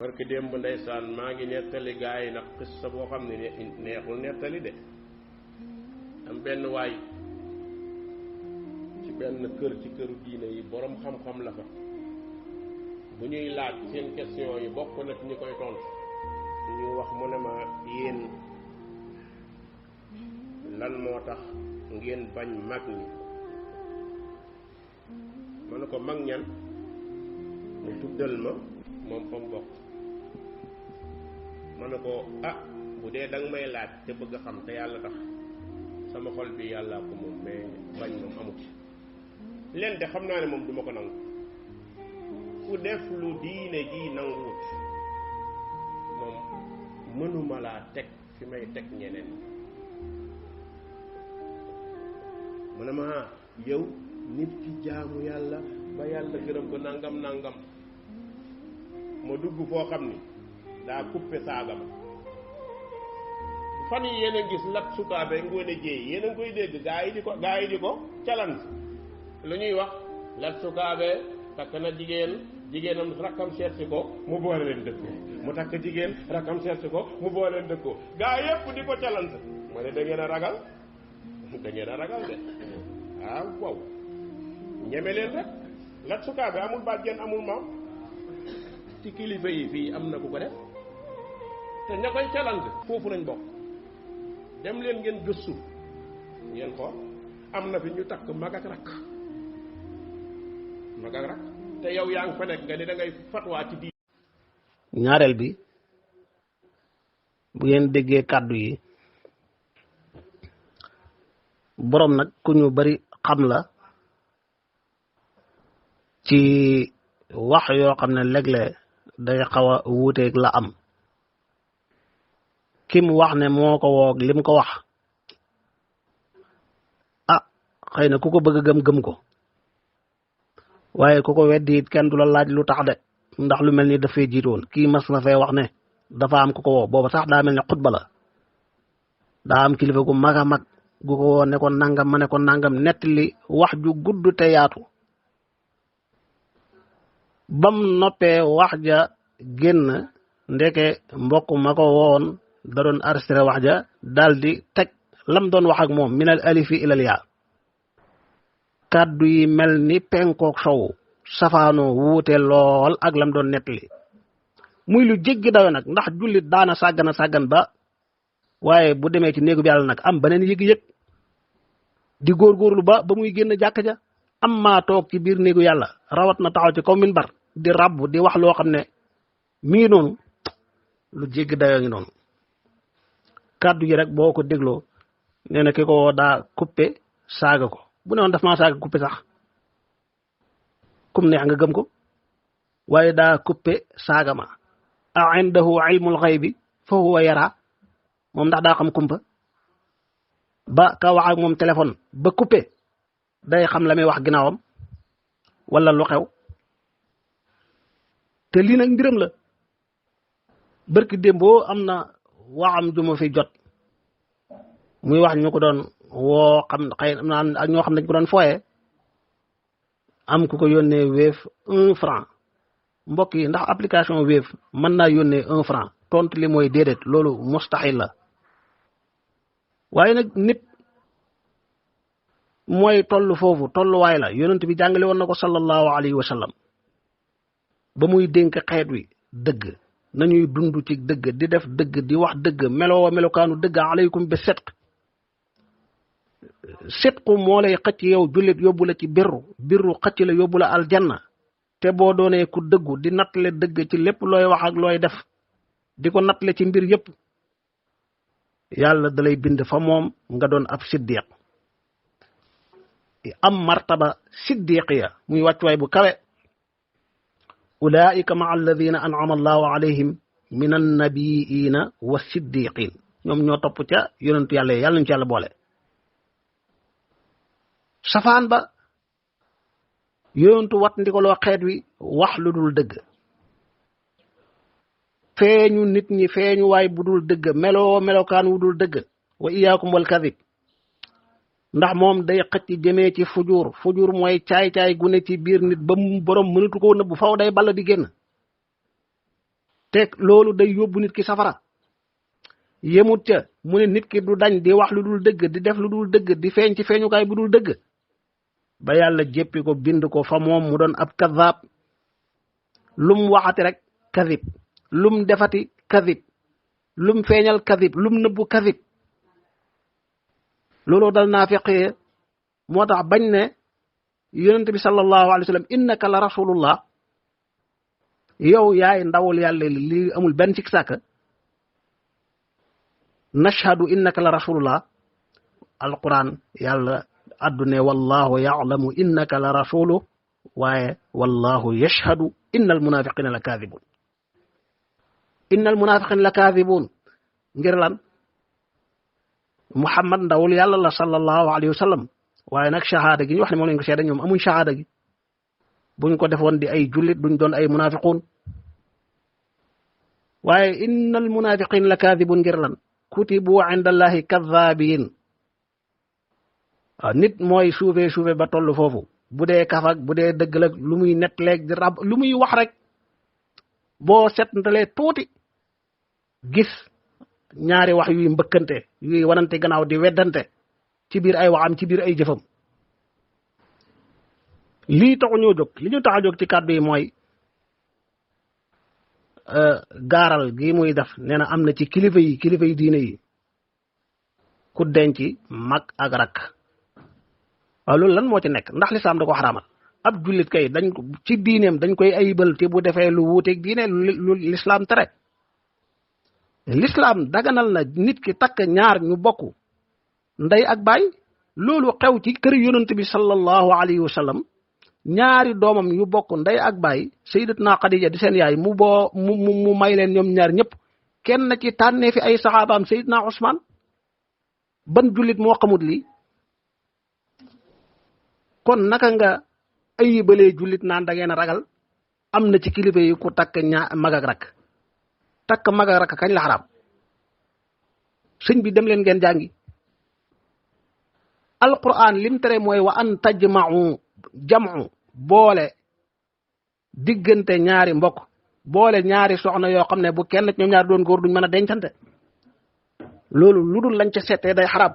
barki démb ndeysaan maa ngi nettali gaa yi nag xissa boo xam ne neexul nettali de am benn waay ci benn kër ci këru diine yi borom xam-xam la fa bu ñuy laaj seen question yi bokk na ci ñi koy tontu ñuy wax mu ne ma yéen lan moo tax ngeen bañ mag ñi ma ne ko mag ñan mu tuddal ma moom fa mu bokk ma ne ko bu dee danga may laaj te bëgg a xam te yàlla tax sama xol bi yàllaa ko moom mais bañ moom amu ci leen de xam naa ne moom duma ko nangu ku def lu diine ji nanguwut moom mënuma laa teg fi may teg ñeneen mu ne ma yow nit ki jaamu yàlla ba yàlla gërëm ko nangam nangam ma dugg foo xam ni daa coupé saagam fan yi yéen a gis lat sukaabe ngoone jéey yéen a ngi koy dégg gaa yi di ko challenge lu ñuy wax lat sukaabe takk na jigéenam rakkam seet si ko mu boole leen dëkkoo mu takk jigéen rakkam seet si ko mu boole leen dëkkoo gaa yépp di ko challenge ma ne da ngeen a ragal de waaw ñeme leen rek lat sukaabe amul bàjjen amul maam ci kilifa yi fii am na ku ko def te ña koy challenge foofu lañ bokk dem leen ngeen gëstu ngeen xool am na fi ñu takk mag ak rakk te yow yaa ngi fa nekk nga ni da ngay fatwaa ci di ñaareel bi bu ngeen déggee kàddu yi boroom nag ku ñu bari xam la ci wax yoo xam ne léeg-léeg day xaw a wuuteeg la am kim wax ne moo ko woog lim ko wax xëy na ku ko bëgg gëm ko waaye ku ko weddi it kenn du la laaj lu tax de ndax lu mel ni dafay jiitoon kii mas na fee wax ne dafa am ku ko woo booba sax daa mel ne xutba la daa am kilifa gu mag a mag gu ko woo ne ko nangam ma ne ko nangam nettali wax ju gudd te yaatu bam noppee wax ja génn ndeke mbokk ma ko woon da doon arrêté wax ja daldi teg lam doon wax ak moom minal alifi ilal yaa kàddu yi mel ni penkook sow safaanoo wuute lool ak lam doon nettali muy lu jéggi dawe nag ndax jullit daana sàggan ba waaye bu demee ci néegu bi yàlla nag am beneen yëg-yëg di góorgóorlu ba muy génn jàkk ja am maa toog ci biir néegu yàlla rawat na taxaw ci kaw minbar di rabb di wax loo xam ne mi ngi noonu lu jéggi dayoo ngi noonu kàddu yi rek boo ko dégloo nee na ki ko daa coupé saaga ko bu ne woon daf maa saaga coupé sax kum neex nga gëm ko waaye daa coupé saaga ma a indahu ilmul xaybi fa huwa yara moom ndax daa xam kumpa ba ka wax ak moom téléphone ba coupé day xam la muy wax ginnaawam wala lu xew te lii nag mbiram la barki démboo am na waxam ju ma fi jot muy wax ñu ko doon woo xam xëy na ak ñoo xam ne dañ ko doon fooye am ku ko yónnee Wave 1 franc mbokk yi ndax application Wave mën naa yónnee 1 franc tontu li mooy déedéet loolu mustaxil la waaye nag nit mooy toll foofu tolluwaay la yonent bi jàngale woon na ko sallallahu alayhi wa sallam ba muy dénk xeet wi dëgg nañuy dund ci dëgg di def dëgg di wax dëgg meloo melokaanu dëgg alaykum bi sidqu moo lay xëcc yow jullit yóbbu la ci birru xëcc la yóbbu la aljanna te boo doonee ku dëggu di nattale dëgg ci lépp looy wax ak looy def di ko nattale ci mbir yépp yàlla dalay bind fa moom nga doon ab siddiq am martaba siddiqiya muy wàccuwaay bu kawe ulaika maa alladina an'ama allahu alayhim min annabiina wa siddiqin ñoom ñoo topp ca yonentu yàlla yàlla nañu ci yàlla boole safaan ba yonentu wat ndikoloo xeet wi wax lu dul dëgg feeñu nit ñi feeñu waay bu dul dëgg melokaan wu dul dëgg wa iyaakum wal kadib ndax moom day xëcc jëmee ci fujur mooy caay-caay gu ne ci biir nit ba mu borom mënatu ko nëbbu faw day ball di génn te loolu day yóbbu nit ki safara. yemut ca mu ne nit ki du dañ di wax lu dul dëgg di def lu dul dëgg di feeñ ci feeñukaay bu dul dëgg ba yàlla jéppi ko bind ko fa moom mu doon ab kadab lum waxati rek kadib lum defati kadib lum feeñal kadib lum nëbbu kadib. loolu dal naafiqee moo tax bañ ne yonent bi sallallahu alayhi wa sallam innaka la rasulullah yow yaay ndawul yàlla li amul benn sik sàkk nashhadu innaka la rasulullah alquran yàlla addune wallahu ya'lamu innaka la rasulu waaye wallahu yashhadu innal munafiqina la kaadibun innal munafiqina la kaadibun ngir lan Muhammad ndawul yàlla la sallallahu alayhi wa sallam waaye nag shahada gi ñu wax ne moom lañ ko seede ñoom amuñ shahada gi buñ ko defoon di ay jullit duñ doon ay munafiqun waaye innal munafiqina la kaadibun ngir lan kutibu inda allahi kadhabin waaw nit mooy suufe ba toll foofu bu dee kafak bu dee dëgg la lu muy nettaleeg di rab lu muy wax rek boo setntalee tuuti gis ñaari wax yuy mbëkkante yuy wanante gannaaw di weddante ci biir ay waxam ci biir ay jëfam. lii taxu ñoo jóg li ñu tax a jóg ci kàddu yi mooy gaaral gi muy def nee na am na ci kilifa yi diine yi ku denc mag ak rakk. waaw loolu lan moo ci nekk ndax lislaam da ko xaraamal ab jullit kay dañ ko ci diineem dañ koy ayibal te bu defee lu wuuteeg diine lu lislaam tere. lislaam daganal na nit ki takk ñaar ñu bokk ndey ak baay loolu xew ci kër yonent bi sallallahu alayhi wa sallam ñaari doomam yu bokk ndey ak baay sayyidatuna Xadija di seen yaay mu may leen ñoom ñaar ñëpp kenn ci tànnee fi ay saxaabaam sayyidna Usmaan ban jullit moo xamut lii. kon naka nga ayibalee jullit naan da ngeen a ragal am na ci kilifa yi ku takk mag ak rakk takk mag ak rakk kañ la xaraam sëñ bi dem leen ngeen jàngi alquran lim tere mooy wa an tajma'u jam'u boole diggante ñaari mbokk boole ñaari soxna yoo xam ne bu kenn ñoom ñaari doon góor duñ mën a dencante loolu lu dul lañ ca seetee day xaraam.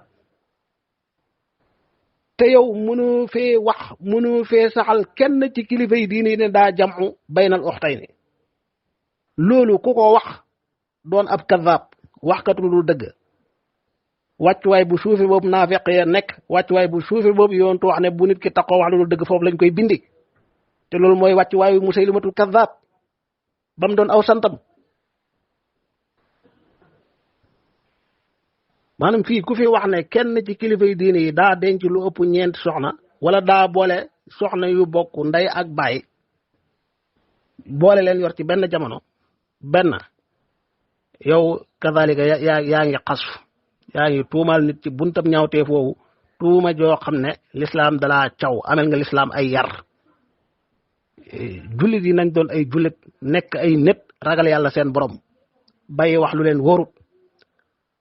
te yow mënoo fee wax mënoo fee saxal kenn ci kilifa yi diine ne daa jam'u baynal uxtayni loolu ku ko wax doon ab kadab waxkat lu dul dëgg wàccuwaay bu suufi boobu naafeq ya nekk wàccuwaay bu suufi boobu yoontu wax ne bu nit ki taxoo wax lu dul dëgg foofu lañ koy bindi te loolu mooy wàccuwaayu Musaylimatul kadab ba mu doon aw santam. maanaam fii ku fi wax ne kenn ci kilifa yi diine yi daa denc lu ëpp ñeent soxna wala daa boole soxna yu bokk ndey ak baay boole leen yor ci benn jamono benn yow kazalika yaa ngi xasf yaa ngi tuumaal nit ci buntam ñaawtee foofu tuuma joo xam ne lislaam dalaa caw amel nga lislaam ay yar. jullit yi nañ doon ay jullit nekk ay nit ragal yàlla seen borom bàyyi wax lu leen wóorut.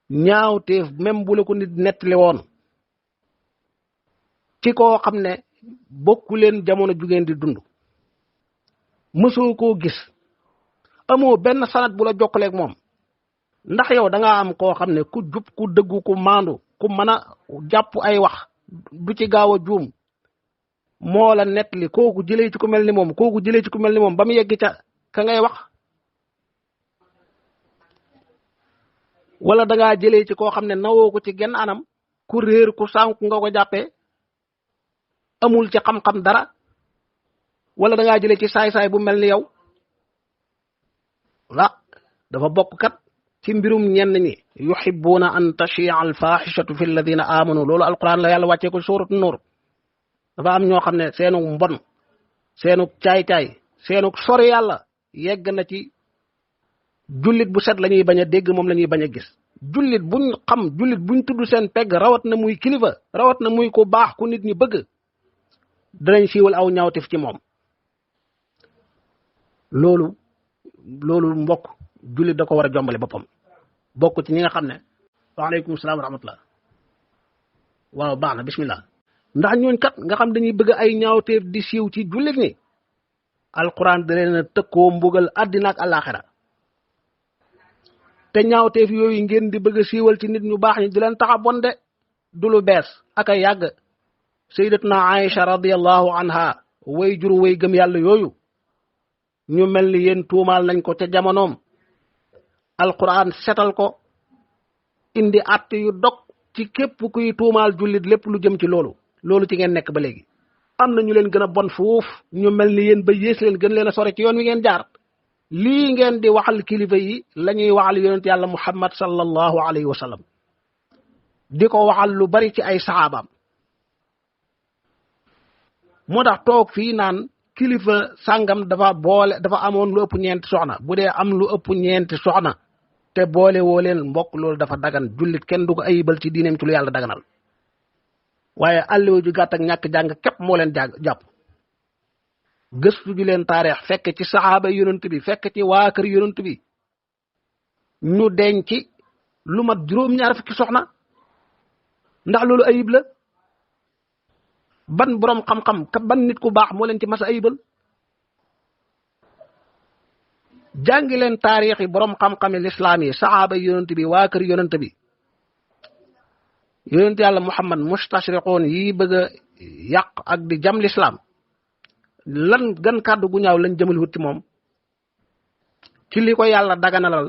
ñaawteef même bu la ko nit nettali woon ci koo xam ne bokku leen jamono ju ngeen di dund mësoo koo gis amoo benn sanat bu la jokkaleeg moom ndax yow da ngaa am koo xam ne ku jub ku dëggu ku maandu ku mën a jàpp ay wax du ci gaaw a juum moo la nettali kooku jëlee ci ku mel ni moom kooku jëlee ci ku mel ni moom ba mu yegg ca ka ngay wax. wala da ngaa jëlee ci koo xam ne nawoo ko ci genn anam ku réer ku sànku nga ko jàppee amul ci xam-xam dara wala da ngaa jëlee ci saay-saay bu mel ni yow dafa bokk kat ci mbirum ñenn ñi yuhibbuna an tashia al fahishatu fi alladina amanu loolu alquran la yàlla wàccee ko suuratu nuur dafa am ñoo xam ne seenu mbon seenu caay-caay seenu sori yàlla yegg na ci jullit bu set la ñuy bañ a dégg moom la ñuy bañ a gis jullit buñ xam jullit buñ tudd seen pegg rawat na muy kilifa rawat na muy ku baax ku nit ñi bëgg danañ siiwal aw ñaawtif ci moom loolu mbokk jullit da ko war a jombale boppam bokk ci ñi nga xam ne waaleykum salaam wa rahmatullah waaw baax na bismillah ndax ñooñ kat nga xam dañuy bëgg ay ñaawteef di siiw ci jullit ñi alquran da leen a tëkkoo mbugal àddina ak àllaaxira te ñaawteef yooyu ngeen di bëgg a siiwal ci nit ñu baax ñi di leen tax a bon de du lu bees ak a yàgg. sayyidatuna Aïcha radiyallahu anha way juru way gëm yàlla yooyu ñu mel ni yéen tuumaal nañ ko ca jamonoom alquran setal ko indi att yu dog ci képp kuy tuumaal jullit lépp lu jëm ci loolu ci ngeen nekk ba léegi. am na ñu leen gën a bon fuuf ñu mel ni yéen ba yées leen gën leen a sore ci yoon wi ngeen jaar lii ngeen di waxal kilifa yi la ñuy waxal yonent yàlla muhammad sallallahu alayhi wa sallam di ko waxal lu bari ci ay saxaabaam. moo tax toog fii naan kilifa sàngam dafa amoon lu ëpp ñeenti soxna bu dee am lu ëpp ñeenti soxna te boole woo leen mbokk loolu dafa dagan jullit kenn du ko ayibal ci diineem ci lu yàlla daganal waaye àlliwa ju gàtt ak ñàkk jàng képp moo leen jàpp. gëstu ju leen taarix fekk ci saxaaba yonent bi fekk ci waa kër yonent bi ñu denc lu mat juróom-ñaar fukki soxna ndax loolu ayib la. ban borom xam-xam ban nit ku baax moo leen ci mas a ayibal. jàngi leen taarix yi borom xam-xami lislaam yi saxaaba yonent bi waa kër yonent bi yonent yàlla muhammad mustashriqoon yi bëgg a yàq ak di jam lislaam lan gan kàddu gu ñaaw lañ jëmal wut ci moom ci li ko yàlla daganalal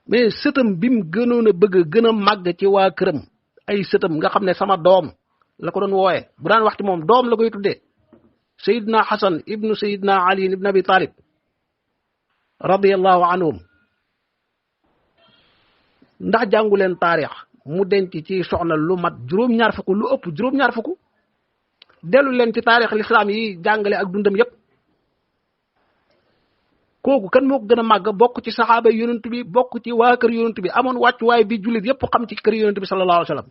mais sëtam bi mu gënoon a bëgg gën a màgg ci waa këram ay sëtam nga xam ne sama doom la ko doon wooye bu daan wax ci moom doom la koy tuddee sayidna Hasan ibnu sayidna Ali ibn Abi Talib radiyallahu anhum ndax jàngu leen taarix mu denc ci soxna lu mat juróom-ñaar fukk lu ëpp juróom-ñaar fukk dellu leen ci taarix lislaam yi jàngale ak dundam yépp kooku kan moo ko gën a màgg bokk ci saxaaba yonent bi bokk ci waa kër yonent bi amoon wàccuwaay bi jullit yépp xam ci kër yonent bi sallallahu alayhi wa sallam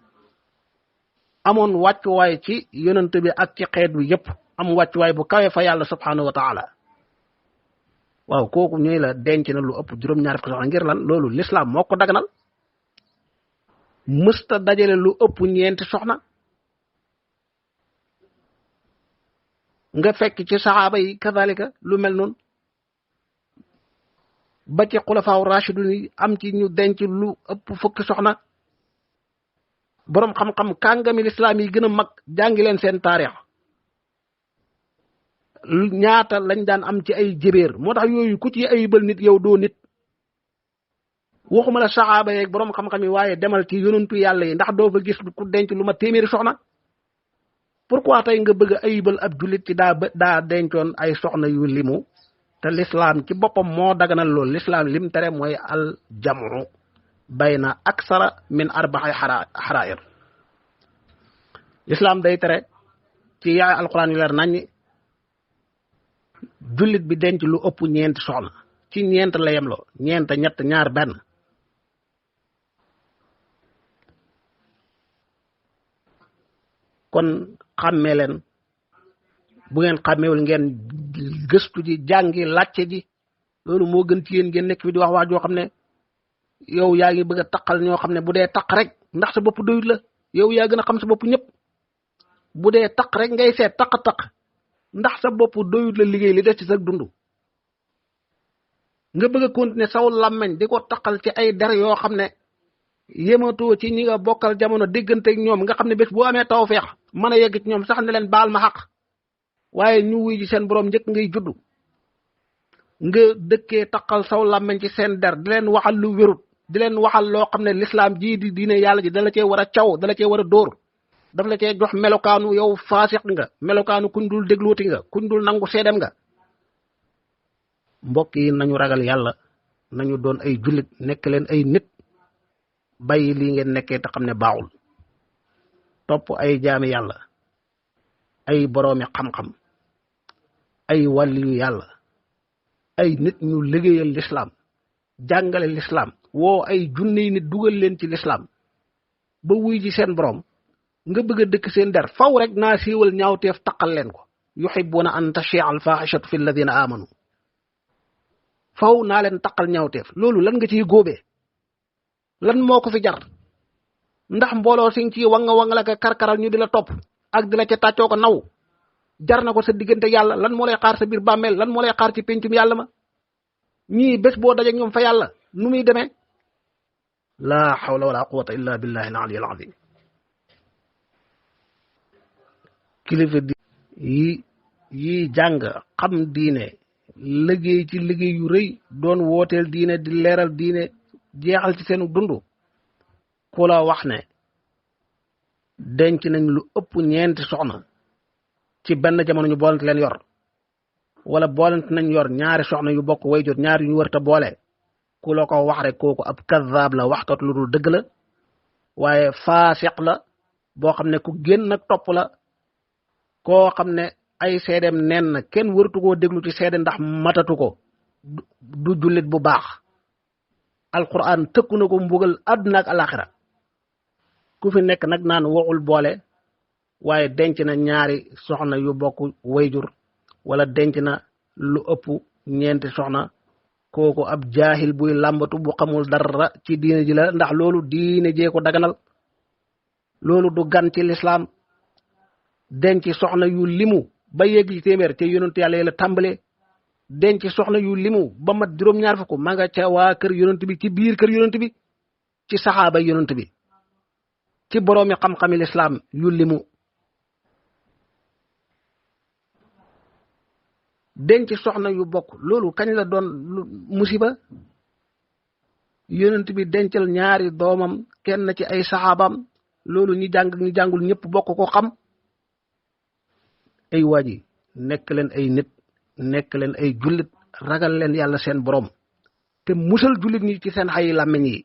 amoon wàccuwaay ci yonent bi ak ci xeet bi yépp am wàccuwaay bu kawe fa yàlla subhanahu wa taala waaw kooku ñuy la denc na lu ëpp juróom-ñaar fukki soxna ngir lan loolu lislaam moo ko daganal mësta dajale lu ëpp ñeenti soxna nga fekk ci saxaaba yi kazalika lu mel noonu ba ci xulafaaw rashidun yi am ci ñu denc lu ëpp fukki soxna boroom xam-xam kàngami lislaam yi gën a mag jàngi leen seen taarix ñaata lañ daan am ci ay jébéer moo tax yooyu ku ci ayibal nit yow doo nit waxuma la saxaaba yeeg boroom xam-xam yi waaye demal ci yonentu yàlla yi ndax doo fa gis ku denc lu ma téeméeri soxna pourquoi tey nga bëgg a ayibal ab jullit ci daa dencoon ay soxna yu limu te lislaam ci boppam moo daganal loolu lislaam lim tere mooy al jamu bayna aksara min arba'i xarair lislaam day tere ci yaay alquran yu leer naññi jullit bi denc lu ëpp ñeenti soxna ci ñeent la yemloo ñeent ñett ñaar benn kon xàmmee leen bu ngeen xàmmeewul ngeen gëstu ji jàngi làcce ji loolu moo gën ci yéen ngeen nekk fi di wax joo xam ne yow yaa ngi bëgg a taqal ñoo xam ne bu dee taq rek ndax sa bopp doyut la yow yaa gën a xam sa bopp ñëpp bu dee taq rek ngay seet taq ndax sa bopp doyut la liggéey li des ci sa dund nga bëgg a continuer saw làmmeñ di ko taqal ci ay der yoo xam ne yematoo ci ñi nga bokkal jamono déggante ak ñoom nga xam ne bés boo amee tawfeex mën a yegg ci ñoom sax ne leen baal ma xaq waaye ñu wuy ji seen borom njëkk ngay juddu nga dëkkee taqal saw làmmeñ ci seen der di leen waxal lu wérut di leen waxal loo xam ne lislaam jii di diine yàlla ji dala cee war a caw dala cee war a dóor daf la cee jox melokaanu yow faasiq nga melokaanu kuñ dul déglooti nga kuñ dul nangu seedem nga mbokk yi nañu ragal yàlla nañu doon ay jullit nekk leen ay nit bàyyi lii ngeen nekkee te xam ne baaxul topp ay jaami yàlla ay boroomi xam-xam ay wàlliyu yàlla ay nit ñu liggéeyal lislaam jàngale lislaam woo ay junniy nit dugal leen ci lislaam ba wuy ji seen borom nga bëgg a dëkk seen der faw rek naa siiwal ñaawteef taqal leen ko yuhibbuna an tashia al fahishatu fi alladina amanu faw naa leen taqal ñaawteef loolu lan nga ciy góobee lan moo ko fi jar ndax mbooloo si ci wanga la ka karkaral ñu di la topp ak di la ca tàccoo ko naw jar na ko sa diggante yàlla lan moo lay xaar sa biir bàmmeel lan moo lay xaar ci pencum yàlla ma ñii bés boo dajeeg ñoom fa yàlla nu muy demee laa hawla wala quwwata illa billahi al aliyyil azim kilifa yi jàng xam diine liggéey ci liggéey yu rëy doon wooteel diine di leeral diine jeexal ci seenu dund ku la wax ne denc nañ lu ëpp ñeenti soxna ci benn jamono ñu boolante leen yor wala boolante nañ yor ñaari soxna yu bokk way jot ñaari yu ñu wërta boole ku la ko wax rek kooku ab kazaab la waxkat lu dul dëgg la waaye faasiq la boo xam ne ku génn nag topp la koo xam ne ay seedeem nen na kenn wërtu koo déglu ci seede ndax matatu ko du jullit bu baax alquran tëkku na ko mbugal àdduna ak alaxira ku fi nekk nag naan waxul boole waaye denc na ñaari soxna yu bokk wayjur wala denc na lu ëpp ñeenti soxna kooku ab jaahil buy làmbatu bu xamul dara ci diine ji la ndax loolu diine jee ko daganal loolu du gan ci lislaam denc soxna yu limu ba yegg ci téeméer te yonent yàlla yi la tàmbale denc soxna yu limu ba mat juróom-ñaar fukk ma nga ca waa kër yonent bi ci biir kër yonent bi ci saxaaba yonent bi ci boroomi xam-xami lislaam yu limu denc soxna yu bokk loolu kañ la doon musiba yonent bi dencal ñaari doomam kenn ci ay saxaabam loolu ñi jàng ñi jàngul ñëpp bokk ko xam ay waaji nekk leen ay nit nekk leen ay jullit ragal leen yàlla seen borom te musal jullit ñi ci seen xayi làmmiñ yi